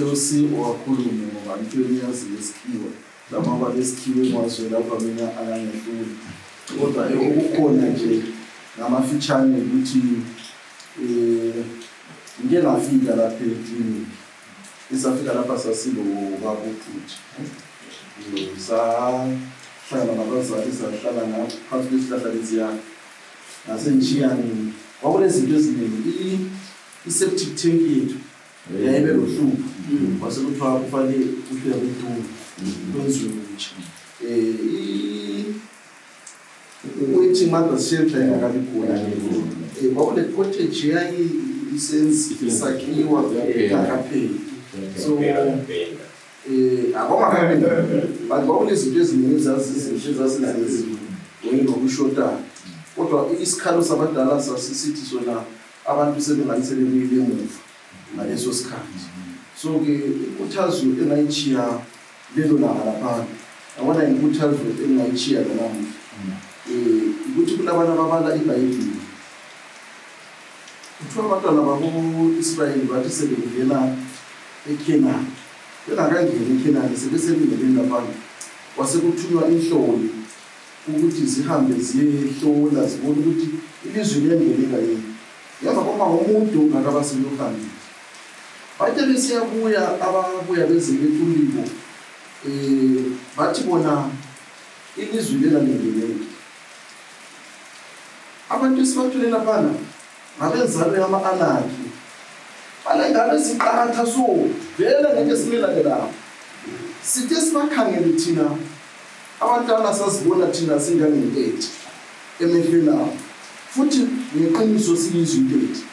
Keusi wakhulume ngoba impilo yazi lesikhiwe lama baleskhiwe ngwazwe lapha mina ayangehluli kodwa ukukhona nje ngamafitshane ukuthi ngeke ngafika lapha eklini isafika lapha sasilo babuthi sahlala nabazali sahlala ngapha phansi kwesihlahla leziyana nasenjiyani kwakunezinto eziningi i-septic tank yethu yayibe lohlupho kwase kuthiwa kufanele ufike kwintungu kwenziwe ukuthi waiting mothers shelter ingakabi khona kwakule cottage isakhiwa ingakapheli so akwamakapheli but kwakunezinto eziningi ezazizenziwa ngokushotayo kodwa isikhalo sabadala sasithi sona abantu sebenganiselelile emuva ngaleso sikhathi so-ke inkuthazo engayichiya lelo langa laphana yabona inkuthazo engayichiya lanamuhla ukuthi kunabantu ababala iBhayibheli kuthiwa abantwana bako-Israyeli bathi sebengena eKhenani bengakangeni eKhenani sebesebingeleni laphana kwasekuthunywa inhloli ukuthi zihambe ziyehlola zibone ukuthi ilizwe liyangeneka yini yaba koma umuntu ngakabaselukhani bathe besiyabuya ababuya bezingetulibo bathi bona ilizwe liyangeneka abantu esibathulela lapha ngabenzalo yama-anarchy balengane siqatha so vele ngeke simelane lapho sithe sibakhangele thina abantwana sasibona thina singangentethe emehlweni abo futhi ngeqiniso siyizwe intethe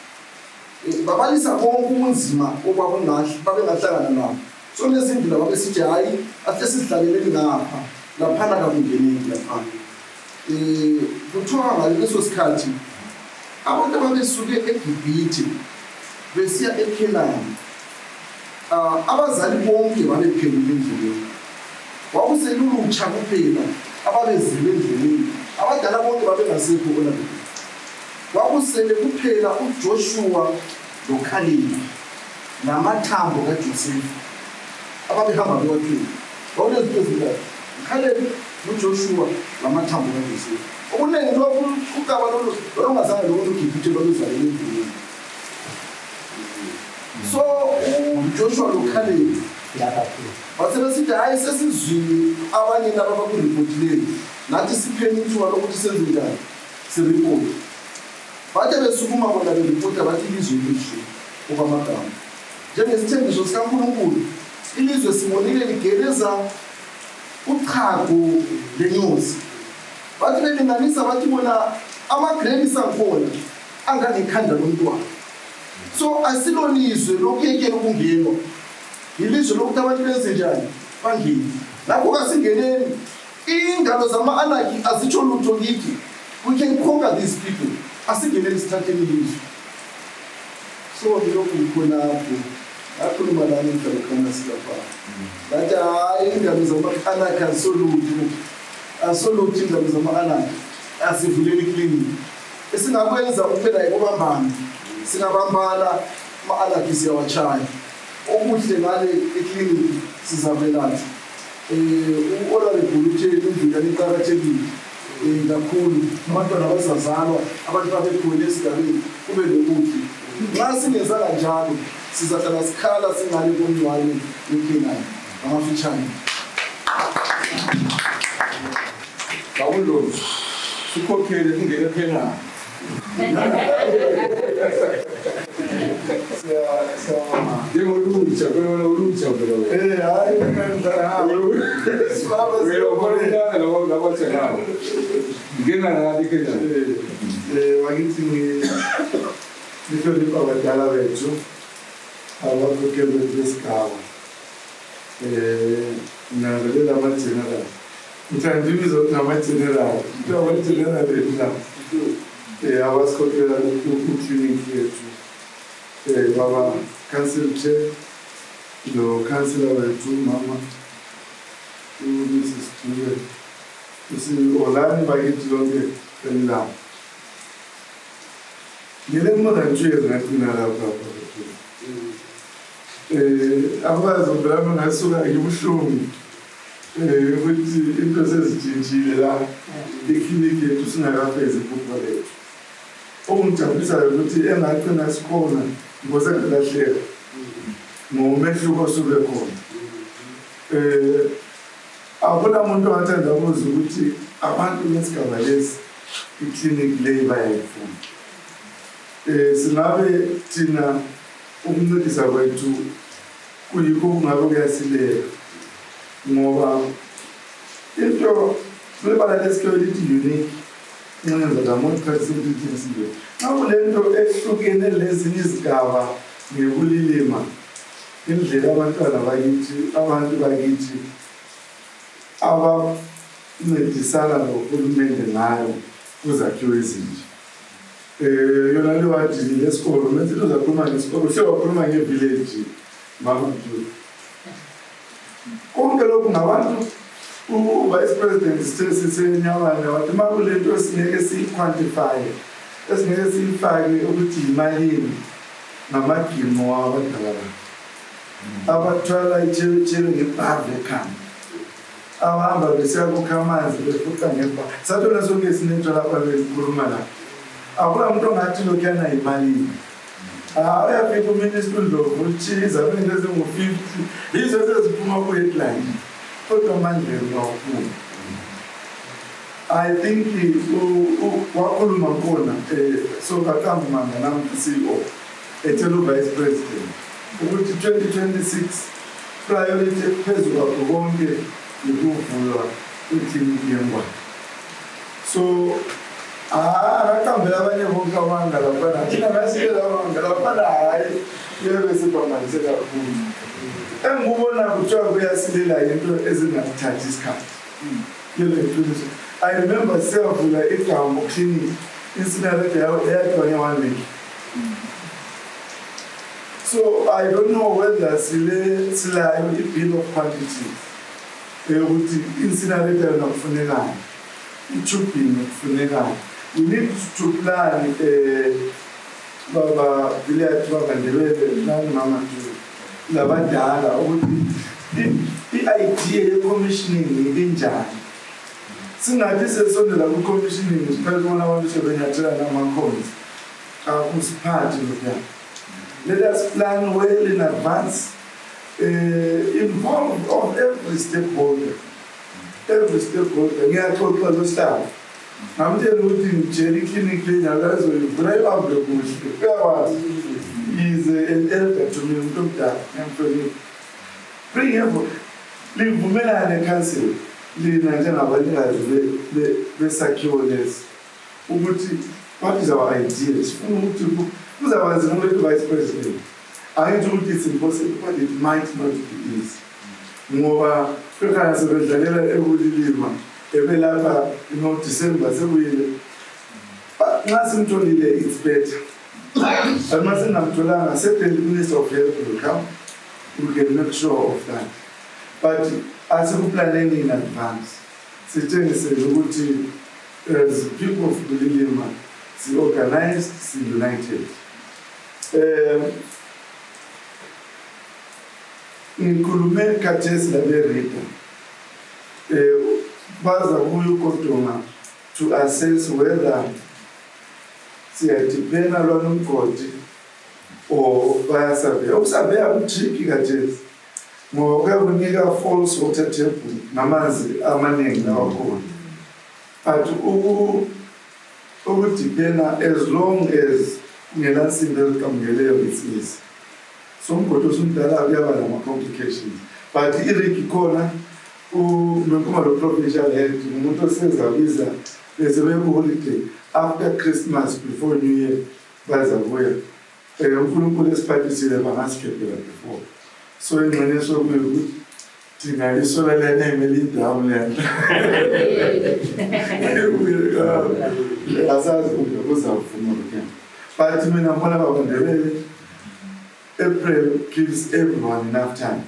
babalisa konke ubunzima babengahlangana nabo so nezindlela babesithi hayi ahle sidlaleleni ngapha laphana kakungeneki laphana kuthiwa ngaleso sikhathi abantu ababesuke eGibhithe besiya eKhenani abazali bonke babephendula endleleni kwakuselulutsha kuphela ababezile endleleni abadala bonke babengasekho kona kwakusele kuphela uJoshua loKhalebi namathambo kaJosefu ababehamba bewathwele kwakunezinto ezintathu uKhalebi uJoshua namathambo kaJosefu okuningi lokhu ukaba lolungazange lolu Gibhithe loluzalele endleleni so uJoshua loKhalebi wasebesithi hayi sesizwile abanye laba bakuripotile nathi sipheni ithuba lokuthi senze njani siripoti bathe besukuma bona beripota bathi ilizwe lihle okwamagama njengesithembiso sikaNkulunkulu ilizwe simonile ligeleza uchago lenyosi bathi belinganisa bathi bona amagrapes angikhona angangekhanda lomntwana so asilolizwe lokuyekela ukungenwa ilizwe lokuthi abantu benze njani bangeni lapho kasingeneni ingalo zama-anarchy azitsho lutho kithi we can conquer these people asingeneni sithatheni ilizwe so lokhu yikhonapho akhuluma lani mhlalokhana silapha bathi hayi ingalo zama-anarchy asolutho ingalo zama-anarchy asivuleni ikliniki esingakwenza kuphela yikubambana singabambana ama-anarchy siyawatshaya okuhle ngale ekliniki sizavelana u-honorable utheni indlela iqakathekile kakhulu abantwana bazazalwa abantu babekhona esigabeni kube nokuhle nxa singezanga njalo sizahlala sikhala singale komncwane eKhenani amafitshane Paulo sikhokhele singene eKhenani Ulutsha phela hayi ngena ngathi eKhenani wakithi ngihlonipha abadala bethu abakhokheli besigaba nginanzelela ama-general ngithanda ibizo ukuthi ama-general ama-general bethu abasikhokhela iklinikhi yethu baba council chair lo councilor wethu mama uMrs Tuwe olani bakithi lonke elilapho ngile more than 2 years ngaqina lapha Abazi ngilami ngasuka ngibuhlungu ukuthi into sezitshintshile la ekliniki yethu singakafezi iphupho lethu. Okungijabulisayo ukuthi engagcina sikhona ngoze ngalahleka ngomehluko osuke khona. Akuna muntu ongathanda ukuza ukuthi abantu besigaba lesi ikliniki leyi bayayifuna. Singabe thina ukuncedisa kwethu kuyikho kungabe kuyasilela ngoba into lebala lesikole lithi unique ngenza la more percentage izinto. Ngabe lento ehlukene lezinye izigaba ngekulilima indlela abantwana bakithi abantu bakithi abancedisana nohulumende ngayo kuzakhiwo ezinje. Yona le wadi lesikolo menze uzakhuluma ngesikolo sewakhuluma ngevillage mama mthulu. Konke lokhu ngabantu u-Vice President sisenyamane wathi makulento esingeke siyi-quantify esingeke siyifake ukuthi yimalini namagimo wabadala abathwala itshebetshebe ngebhave ekhanda abahamba besiya kukha amanzi befuqa ngebhave sathona sonke sinetho lapha bekhuluma la akula muntu ongathi lokhuyana yimalini uyafika uminister uNdlovu uthi izabelo ezingu-50 yizo seziphuma ku-headline kodwa amandleni kawaphumi. I think wakhuluma khona sokaKambumanga namuntu CEO etshela u-Vice President ukuthi 2026 priority phezu kwakho konke ukuvulwa kwekliniki yeNgwane. So akaqambela abanye bonke amanga laphana thina ngasilela amanga laphana hayi yebe sibambanise kakhulu. Engikubona kuthiwa kuyasilela into ezingathathi isikhathi. I remember siyavula igama clinic insinalete yagcwanya 1 week. So I don't know whether silayo i-bill of quantity ukuthi insinalete yona kufunekayo i-tubing kufunekayo. We need to plan baba village babandebele nani mama labadala ukuthi i-idea ye-commissioning injani. Singathi sesondela ku-commissioning siphela kubona abantu sebenyathela namakhonzi akusiphathi lokhuya. Let us plan well in advance, involve of every stakeholder. Ngiyaxoxa lo staff ngamtshela ukuthi ngitshela ikliniki le nyakazoyivula ibambe kuhle uyakwazi is an elder to me umuntu omdala ngiyamhlonipha. Bring him livumelane council lina njengabanikazi besakhiwo lesi ukuthi what is our idea sifuna ukuthi kuzabanzi umuntu vice president. Angithi ukuthi it's impossible but it might not be easy ngoba kukhanya sebedlalela ekulilima ebelapha December sekuyile nxa simtholile it's better but nxa singamtholanga certain minister of health will come, we can make sure of that, but asikuplanning in advance sitshengisele ukuthi as people of Bulilima si-organized, si-united. Ngikhulume khathesi labe-Rita baza ukuyokodonga to assess whether siyadipena lwana umgodi or bayasaveya. Ukusaveya kutricky khathesi ngoba kuyakunika false water table namanzi amaningi lawakhona, but ukudipena as long as kungenasimbi eziqamukeleyo it's easy. So umgodi osumdala kuyaba nama-complications, but iriki khona nokuma lo provincial head umuntu osezabiza bese beku-holiday after Christmas before New Year bazabuya. uNkulunkulu esiphathisile bangasikhephela before. So ingxenye sokuye ukuthi thingalisola lena emeli indawo lena asazi ukuthi kuzavuma lokho, but mina ngibona babandebele April gives everyone enough time.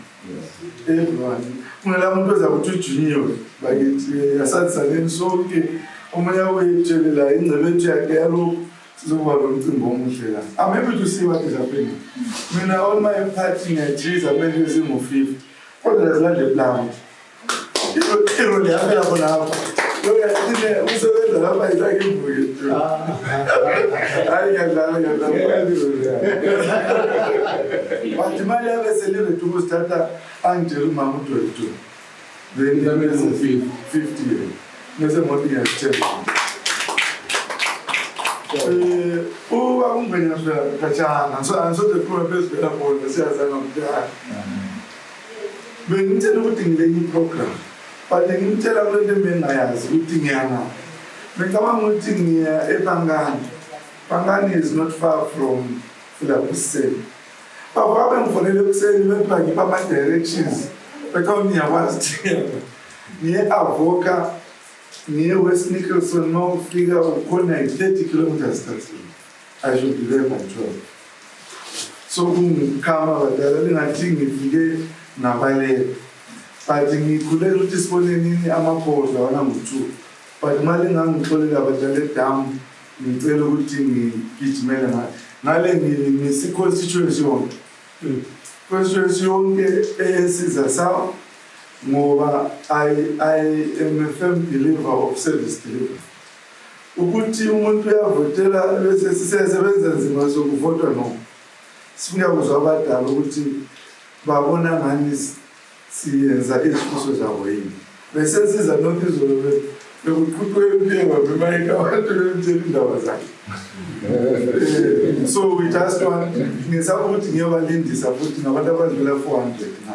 Everyone. Kuna muntu ozakuthi ujunior bakithi asazi sonke omunye wethu la ingcebethu yakhe yalo sizoba lomcimbi omuhle la. I'm happy to see what is happening. Mina all my party nge-trees amele zingu-50 kodwa zilande plan. Iroli yaphela khona apha. Yoyathine usebenza lapha isake imvuke. Hayi ngiyadlala. But imali yabe selele ukusithatha angitshela umama u-22. Then Zamele ngu-50. Mese ngothi ngiyazitshela. Ungena kachana so the problem is better for the siyazana mdala bengitshela ukuthi ngile program but ngimtshela ukuthi bengayazi ukuthi ngiyana bengicabanga ukuthi ngiya ePangani. Pangani is not far from Philapuseni. Baba ngifonele ekuseni bethi ngipha ama directions because ngiyakwazi ngiye Avoka near West Nicholson, no figure of corner 30 kilometers. I should be there by 12. So, come over there, I think if you get Navale, I think you could let this one in Amapo, or number 2. But Malingan told about the dam in Peluting, each man. Nalen in the constitution. Constitution is a sound. Moreover, I am a firm believer of service delivery. Ukuthi umuntu uyavotela bese sisebenza nzima sokuvota no. Sifuna ukuzwa abadala ukuthi babona ngani siyenza isifiso zabo yini. Bese siza notizo bekuqhuqwe impilo bemayika abantu bemthela indaba zakhe. So we just want ngisaba ukuthi ngiyobalindisa futhi nabantu abadlula 400 na.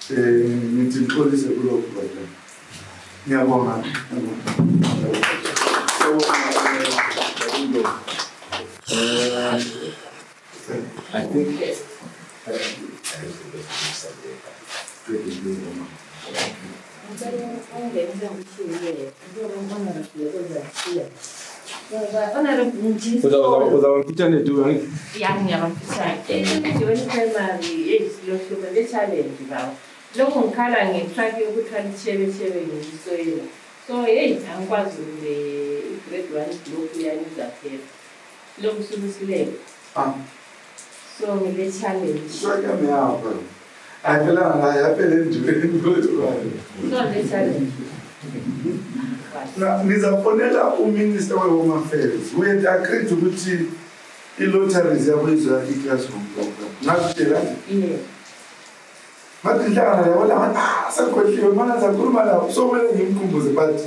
Nithi ngixolise kulokho badla. Ngiyabonga. I think uzawapitane tu lokho ngikhala nge-truck yokuthwala ichebe ngiyisoyela so hey angikwazi grade 1 block yani uzaphela lokho sukusilele so ngile challenge Soka meapa. Akela na yapele ndibeni kodwa. so le challenge Na nizafonela uMinister we-Home Affairs. We agreed ukuthi i-lotteries yabizwa i-classroom program. Nakutshela yeah bathi inhlangano yabona sekhohliwe mana sakhuluma lapho so kumele ngimkhumbuze but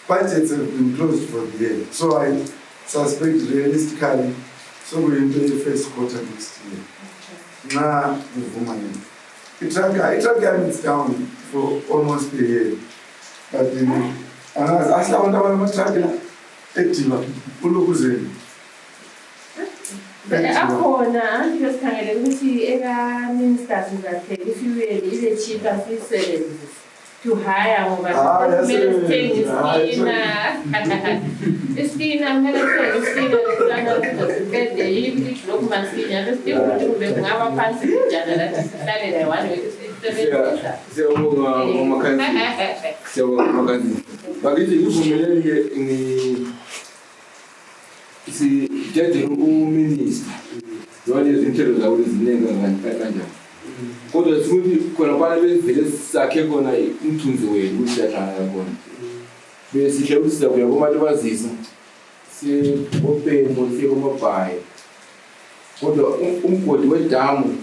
budgets have been closed for the year. So I suspect realistically so kuyinto ye-first quarter next year. Na uvuma yini. I-truck yami is down for almost a year. But asla abantu abanama-truck la ekudilwa ulokuzeni. akhona ngiyosikhangele ukuthi eka-ministers zaphela if ile cheaper siyisebenzise to hire ngoba kumele sithenge isitina kumele sithenge isitina lesizangaziqede yini lokhu masinya besidinga ukuthi kube kungaba phansi njalo la sihlale la one isebenzisa siyabonga umakhansi bakithi ngivumeleke sijajele uminister yona izinhlelo zawo eziningi kanjani kodwa sikuthi khona bana bevele sakhe khona umthunzi wenu ukuthi siyahlala khona besihle ukuthi sizakuya komalibazisa siopemo sikomabhayi kodwa umgodi wedamu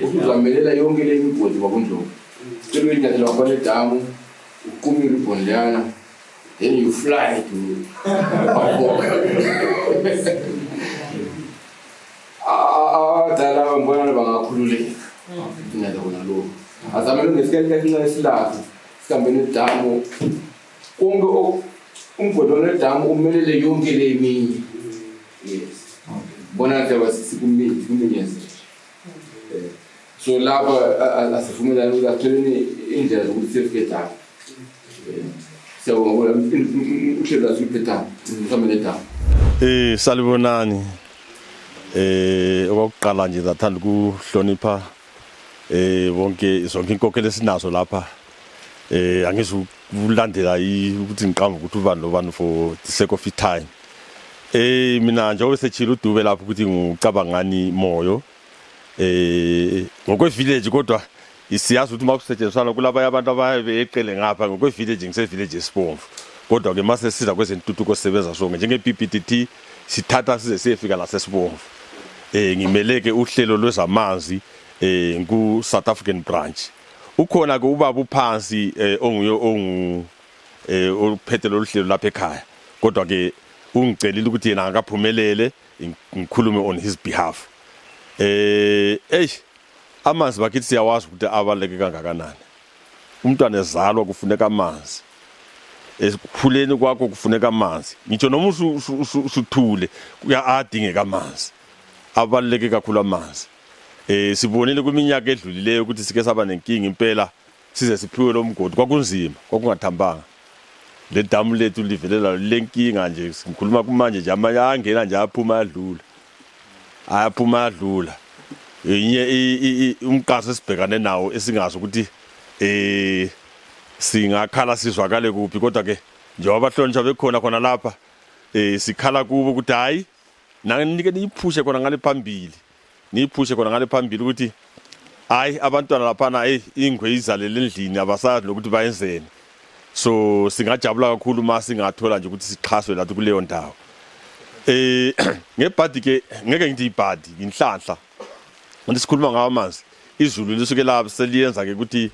ukuzamelela yonke le migodi wakundlovu sicela ukuyinyathela khona edamu uquma iribhoni leyana then you fly to Bangkok. Dala mbona bangakhululeka. Ngiyadla khona lokho. Azamele ngesikhathi esilazi sikhambene edamu. Konke umgodi wedamu umelele yonke le eminye. Yes. Bona nje sikuminyeze. So lapha asivumelana ukuthi atholeni indlela zokuthi sifike edamu. Salibonani. Okokuqala nje zathanda ukuhlonipha bonke zonke inkokhelo esinazo lapha. Angizukulandela ukuthi ngiqamba ukuthi ubani nobani for the sake of time. Mina njengoba sechila uDube lapho ukuthi ngicabangani moyo ngokwe village kodwa isiyazi ukuthi makusetshenziswana kulabanye abantu abayeqele ngapha ngokwe village ngise village esibomvu kodwa ke mase siza kwezentuthuko sebenza sonke njenge PPTT sithatha size siyefika la sesibomvu ngimeleke uhlelo lwezamanzi ku South African branch ukhona ke ubaba uphansi onguye ophethe lo hlelo lapha ekhaya kodwa ke ungicelile ukuthi yena akaphumelele ngikhulume on his behalf amanzi bakithi siyawazi ukuthi abaleke kangakanani umntwana ezalwa kufuneka amanzi esikhuleni kwakho kufuneka amanzi ngitsho noma usuthule kuyadingeka amanzi abaleke kakhulu amanzi sibonile kuminyaka edlulileyo ukuthi sike saba nenkingi impela size siphiwe lo mgodi kwakunzima kwakungathambanga le damu lethu livelela lenkinga nje sikhuluma kumanje nje amanye angena nje aphuma adlula inye umqaso sibhekane nawo esingazi ukuthi singakhala sizwakale kuphi kodwa ke njengoba abahlonishwa bekhona khona lapha sikhala kubo ukuthi hayi nanike niyiphushe khona ngale phambili ukuthi hayi abantwana lapha na ingwe izalele endlini abasazi lokuthi bayenzeni so singajabula kakhulu mase singathola nje ukuthi sixhaswe lapho kuleyo ndawo ngebhadi ke ngeke ngithi ibhadi inhlanhla ngithi sikhuluma ngawo amanzi izulu lisuke lapha seliyenza ke ukuthi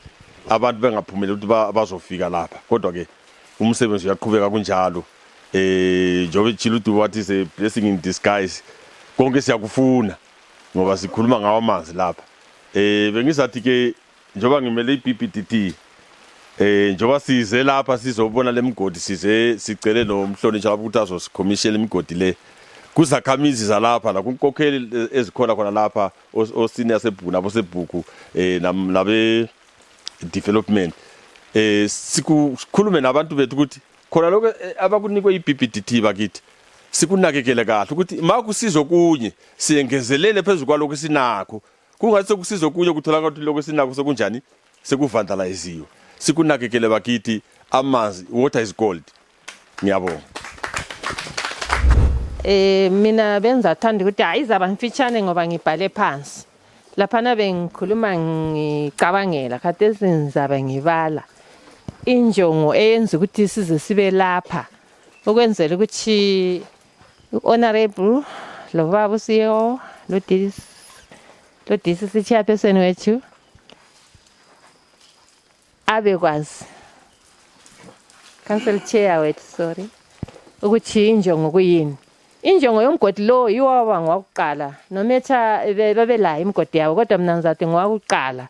abantu bengaphumeli ukuthi bazofika lapha kodwa ke umsebenzi uyaqhubeka kunjalo njengoba Chile uDube wathi is a blessing in disguise konke siyakufuna ngoba sikhuluma ngawo amanzi lapha bengizathi ke njengoba ngimele iBBDT njengoba size lapha sizobona lemigodi size sicele nomhlonishwa lapho ukuthi azosikhomishela imigodi le kuzakhamizi zalapha la kunkokheli ezikhona khona lapha osini yasebhuku nabo sebhuku nabe development sikukhulume nabantu bethu ukuthi khona lokho abakunikwe iBBDT bakithi sikunakekele kahle ukuthi makusizo kunye siyengezelele phezulu kwaloko sinakho kungathi sekusizo kunye kutholakala ukuthi lokho sinakho sekunjani sekuvandaliziwe sikunakekele bakithi amanzi water is gold ngiyabonga mina benza thanda ukuthi ayizaba mfitshane ngoba ngibhale phansi laphana bengikhuluma ngicabangela kade sinzaba ngibala injongo eyenza ukuthi size sibe lapha ukwenzela ukuthi honorable lo baba CEO lo DCC chairperson wethu abekwazi council chair wethu sorry ukuthi injongo kuyini injongo yomgodi lo yiwaba ngokuqala nometha babela imgodi yawo kodwa mina ngizathi ngokuqala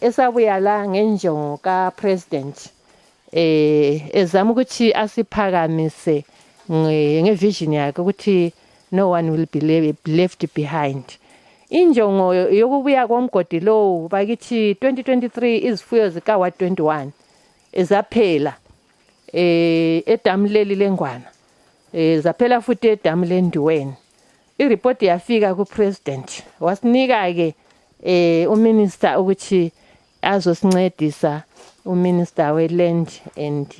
esabuya la ngenjongo ka president ezama ukuthi asiphakamise ngevision yakhe ukuthi no one will be left behind injongo yokubuya komgodi lo bakithi 2023 izifuyo zika 21 ezaphela edamleli lengwana zaphela futhi edamu lendiweni ireport yafika ku president wasinika ke uminister ukuthi azosincedisa uminister weland and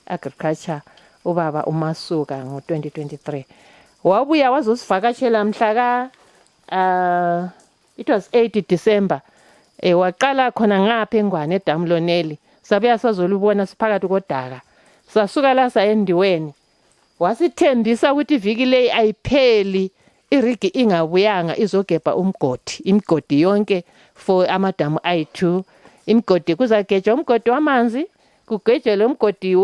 agriculture ubaba uMasuka ngo2023 wabuya wazosivakashela mhla ka it was 8 December waqala khona ngapha engwane edamu loneli sabuya sazolubona siphakathi kodaka sasuka la sayendiweni wasithembisa ukuthi iviki le ayipheli irigi ingabuyanga izogebha imgodi yonke for amadamu ayi2 imgodi kuzagejwa umgodi wamanzi kugejelwe umgodi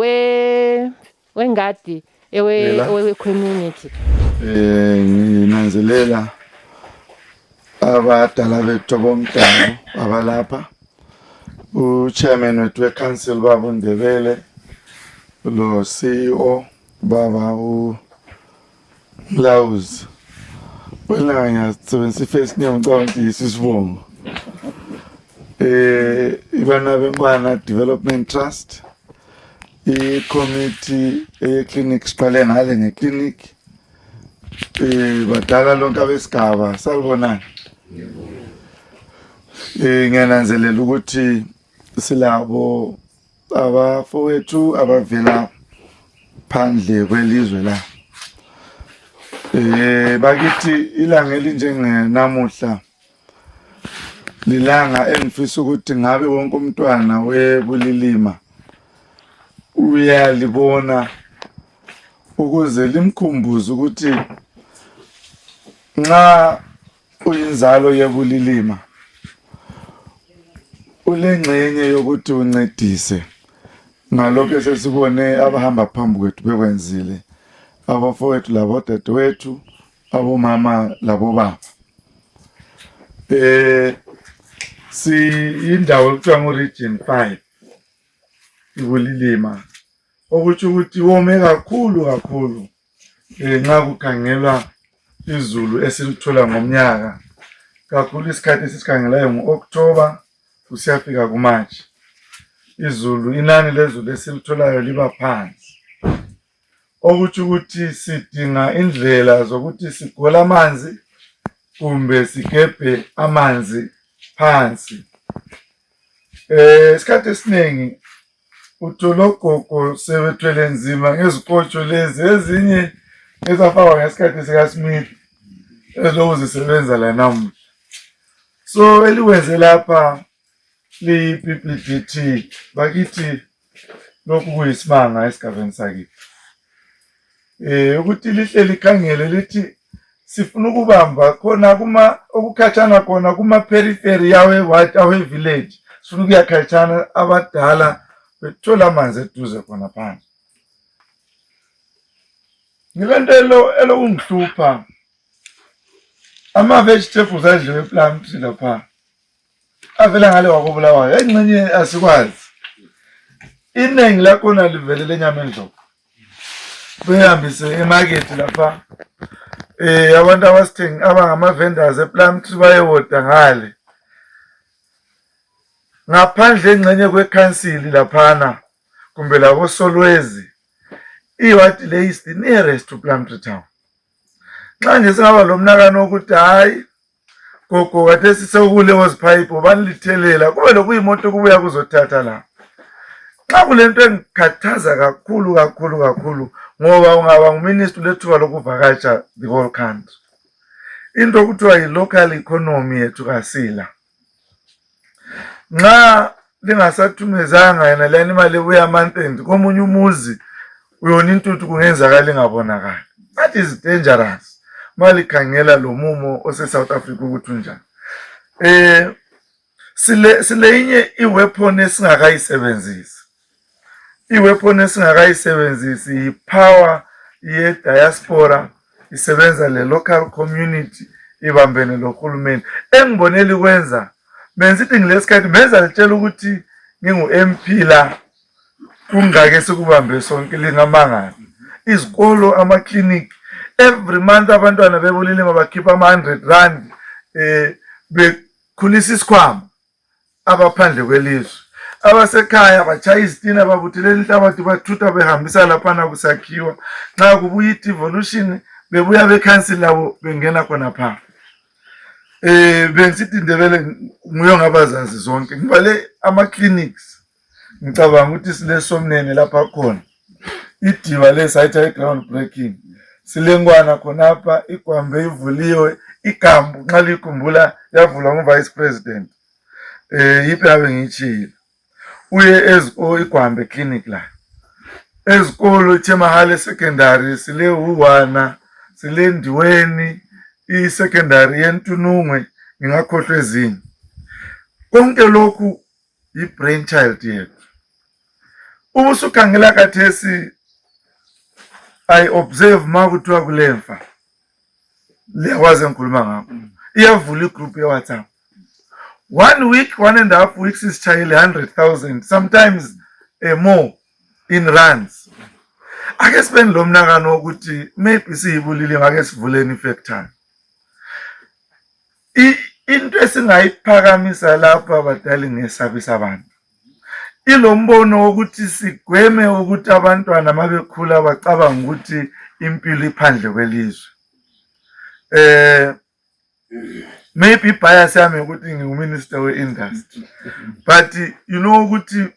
wengadi ewe community nginanzelela abadala bethu bomntana abalapha uchairman wethu weCouncil baba uNdebele lo CEO baba uMlawuzi wena ngiyasebenzisa first name ngicabanga isisibongo ibana bengwana development trust i-committee clinic siqale ngale ngeclinic badala lonke abesigaba salibonani ngiyananzelela ukuthi silabo abafowethu abavela phandle kwelizwe la Bakithi ilanga elinjengenamuhla lilanga engifisa ukuthi ngabe wonke umntwana weBulilima uyalibona ukuze limkhumbuze ukuthi nxa uyinzalo yeBulilima ulengxenye yokuthi uncedise ngalokho esesibone abahamba phambi kwethu bekwenzile, abafowethu labodadewethu, abomama labobaba. Indawo ekuthiwa ngu-Region 5 iBulilima, okutsho ukuthi wome kakhulu nxa kukhangelwa izulu esilithola ngomnyaka, kakhulu isikhathi esisikhangelayo ngu-October kusiyafika kuMarch. Izulu, inani lezulu esilitholayo liba phansi, okutsho ukuthi sidinga indlela zokuthi sigole amanzi kumbe sigebhe amanzi phansi. Isikhathi esiningi uthola ogogo sebethwele nzima ngezikotsho lezi, ezinye ezafakwa ngesikhathi sikaSmith ezokuzisebenza la namuhla. So eliwenze lapha liyi-PPDT, bakithi lokhu kuyisimanga esigabeni sakithi. Ukuthi lihle likhangele lithi sifuna ukubamba khona okukhatshana khona kuma-periphery yawe-village, sifuna ukuyakhatshana abadala bethola amanzi eduze khona phansi. Ngilento elokungihlupha, ama-vegetables adliwe ePlumtree lapha avela ngale wakoBulawayo, engxenye asikwazi. Iningi lakhona livelele enyameni ndlovu, behambise emarket lapha. Abantu abangama-vendors ePlumtree bayewoda ngale. Ngaphandle engxenye kwekhansili laphana kumbe lakoSolwezi, iwadi le is the nearest to Plumtree town. Nxa nje singaba lomnakano wokuthi hayi gogo kade sisekule hosepipe banithelela, kube lokuyimoto kubuya kuzothatha la. Nxa kulento engikhathaza kakhulu ngoba ungaba nguminister lethuba lokuvakatsha the whole country, into kuthiwa yi-local economy yethu kasila. Nxa lingasathumezanga yena lani imali ebuya amantendi komunye umuzi uyona intuthu kungenzakala ingabonakali. That is dangerous malikhangela lo mumo ose-South Africa ukuthi unjani. Sileyinye iweapon esingakayisebenzisi. Iweapon esingakayisebenzisi yi-power ye-diaspora, isebenza le-local community, ibambene lohulumeni. Engiboneli kwenza, benzithi ngilesikhathi benza litshela ukuthi ngingu-MP la, kungake sikubambe sonke lingamangala. Izikolo, ama-clinic, every month abantwana beBulilima bakhipha ama-100 rand bekhulisa isikhwama abaphandle kwelizwe. Abasekhaya batshaya izitina babuthelele inhlabathi bathutha behambisa laphana kusakhiwa. Nxa kubuya i-devolution bebuya bekhansili labo bengena khona pha. Bengithi Ndebele nguye ngabazazi zonke. Ngibale ama-clinics, ngicabanga ukuthi sile Somnene lapha khona. Idiba lesayitha i-ground breaking. Silengwana khonapha, iGwambe ivuliwe, iGambu nxa likhumbula yavulwa ngu-Vice President. Yiphi yabe ngiyitshile. Uye eziko iGwambe clinic la. Ezikolo iThemahale secondary sile Huwana, sile Ndiweni, i-secondary yeNtunungwe ngingakhohlwa ezinye. Konke lokhu yi-brainchild yethu. Ubusukhangela khathesi I observe makuthiwa kulemfa. Liyakwazi engikhuluma ngakho. Iyavula igroup ye-WhatsApp. 1 week, 1.5 weeks isitshayile 100,000, sometimes more in rands. Ake sibe lo mnakano wokuthi maybe siyiBulilima ake sivuleni ifactory. Into esingayiphakamisa lapha abadali ngesabisa abantu. Ilombono wokuthi sigweme ukuthi abantwana mabekhula bacabanga ukuthi impilo iphandle kwelizwe. Maybe bias yami ukuthi nginguminister we-industry, but you know ukuthi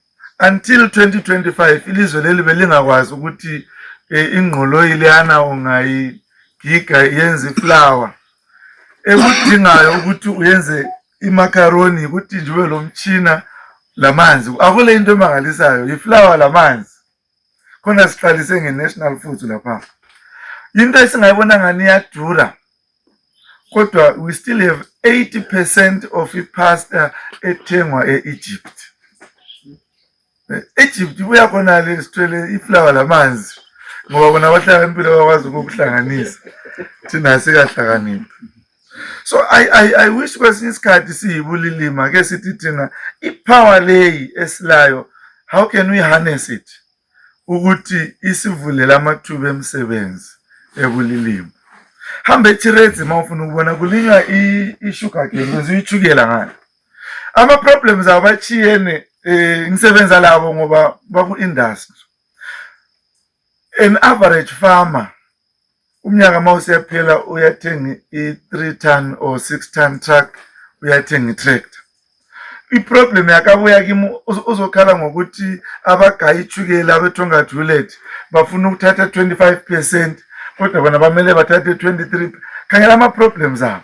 until 2025 ilizwe leli belingakwazi ukuthi ingqolo ileyana uyagiga yenze iflower ekudingayo ukuthi uyenze imacaroni ukuthi nje ube lo mtshina lamanzi akule into emangalisayo iflower lamanzi khona siqalise nge-national foods lapha into esingayibona ngani iyadura kodwa we still have 80% of ipasta ethengwa e-Egypt. Egypt buya khona le sithwele iflower lamanzi ngoba bona bahlakaniphile bakwazi ukuhlanganisa thina sikahlakaniphi. So I wish kwesinye isikhathi siyibulilima ke sithi thina ipower leyi esilayo how can we harness it ukuthi isivulela amathuba emsebenzi ebulilima. Hambe eChirezi mawufuna ukubona kulinywa i-sugar cane uyichukela ngani. Ama problems abachiyene ngisebenza labo ngoba baku industry. An average farmer umnyaka mawusiyaphela uyathenga i-3 ton or 6 ton truck uyathenga i-tractor. I-problem yakabuya kimi uzokhala ngokuthi abagayi ichukela beThonga Juliet bafuna ukuthatha 25% kodwa bona bamele bathathe 23%. Khangela ama-problems abo.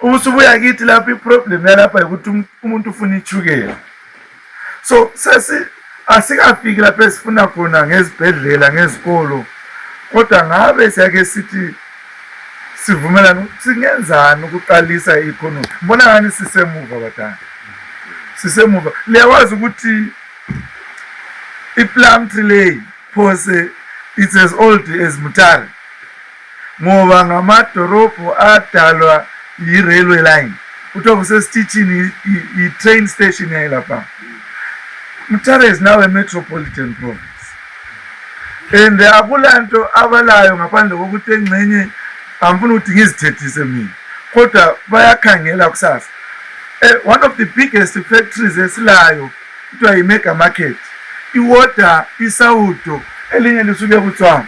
Usubuya kithi lapho i-problem yalapha ukuthi umuntu ufuna ichukela. So asikafiki lapho esifuna khona ngezibhedlela ngezikolo kodwa ngabe siyake sithi sivumelana singenzani ukuqalisa i-economy. Mbona ngani sisemuva batana sisemuva. Liyawazi ukuthi i-plum tree lay phose it's as old as Mutare ngoba ngamadorobho adalwa yi-railway line kuthiwa kusesitishini i-train station yayilapha. Mutare is now a metropolitan province and akulanto abalayo ngaphandle kokuthi engcenye angifuna ukuthi ngizithethise mina kodwa bayakhangela kusasa. One of the biggest factories esilayo kuthiwa yi-mega market iwater isawudo elinye lisuke kuTswana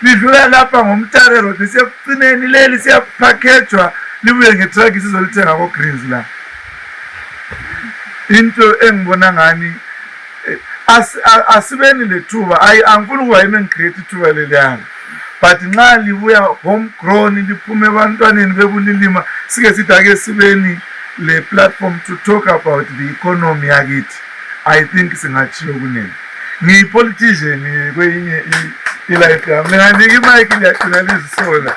lidlula lapha ngomTare road siyakucineni leli siyapackagwa libuye ngetruck sizolithenga ko-Greens la. Into engibona ngani asibeni lethuba angifuni ukuba yimi engicreate ithuba leliyana but nxa libuya homegrown liphume ebantwaneni bebulilima sike sithi ake sibeni le platform to talk about the economy yakithi. I think singatshiyo kunene ngiyi-politician kweyinye i-life yami nginganika imike liyagcina lizisola.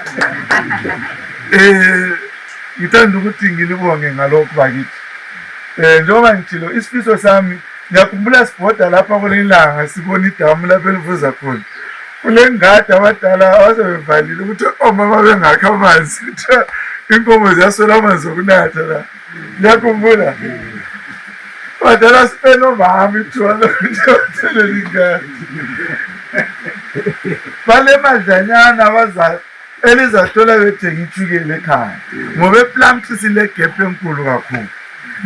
Ngithanda ukuthi ngilibonge ngalokhu bakithi. Njengoba ngithilo isifiso sami ngiyakhumbula sibhoda lapha kulelanga sibona idamu lapho elivuza khona kule ngadi abadala abasebevalile ukuthi omama bengakha amanzi inkomo ziyaswela amanzi okunatha la. Ngiyakhumbula badala sipena omama ithuba lokuthelela ingadi bale madlanyana elizathola bethenga itshukela ekhaya ngoba ePlum Tree silegap enkulu kakhulu.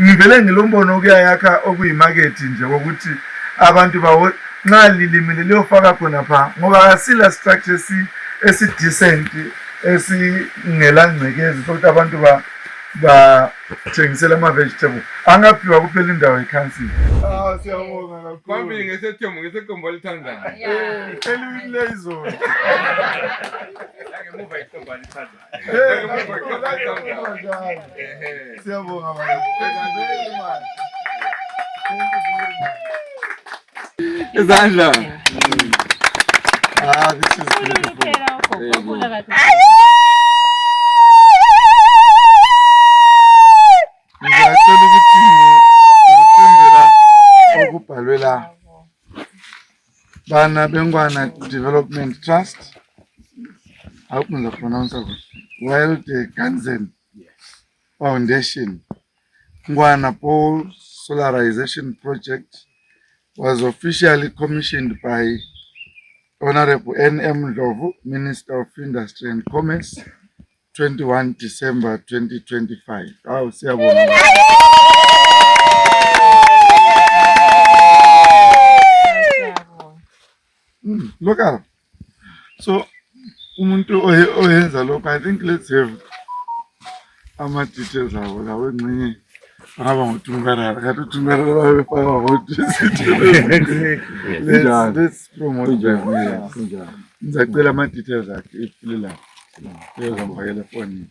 Ngivele ngilombono ukuyayakha okuyimarket nje ukuthi abantu bawo nxa lilimile liyofaka khona pha ngoba asila structure esi-decent esingela ngcekezi sokuthi abantu bathengisela ama-vegetable angaphiwa kuphela indawo ye-council. Siyabonga kakhulu. Kwambili ngesethembu ngesekombo lithandana. Eliwile izolo. Siyabonga mama. Izandla. This is beautiful. Ngiyacela ukuthi ngifundela okubhalwe la Bana Bengwana Development Trust. How can I pronounce it? Wild Ganzen Foundation. Ngwana Pole Solarization Project was officially commissioned by Honorable N.M. Ndlovu, Minister of Industry and Commerce, 21 December 2025. Oh, look up. So, umuntu oyenza lokho, I think let's have ama-details abo lawo engxenye angaba nguThungarara kanti uThungarara befaka let's promote them. Ngizacela ama-details akhe ifile lapho. Uyazongifakela efonini.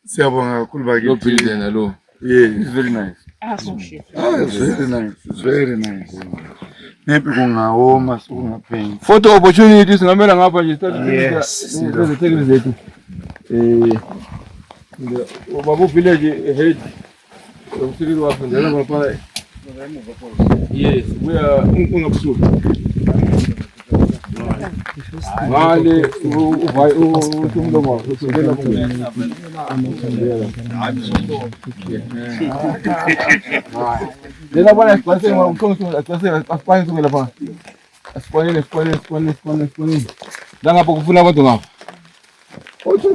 Siyabonga kakhulu Lo bakithi. building lo. Yeah, it's very nice. Akuhle. It's very nice. It's very nice. Maybe kungawoma sokungaphenyi. Photo opportunities ngamela ngapha nje Yes. izitekeli zethu. Babu village head. Usikili wafundela ngapha. Yes, ungabusuku. Ngale umlomo wakho usukela Lena bwana asikwase ngomkhonto asikwase kusukela pha. Asikwani. La ngapha kufuna abantu ngapha. Othi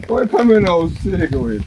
oyiphamela useke wena.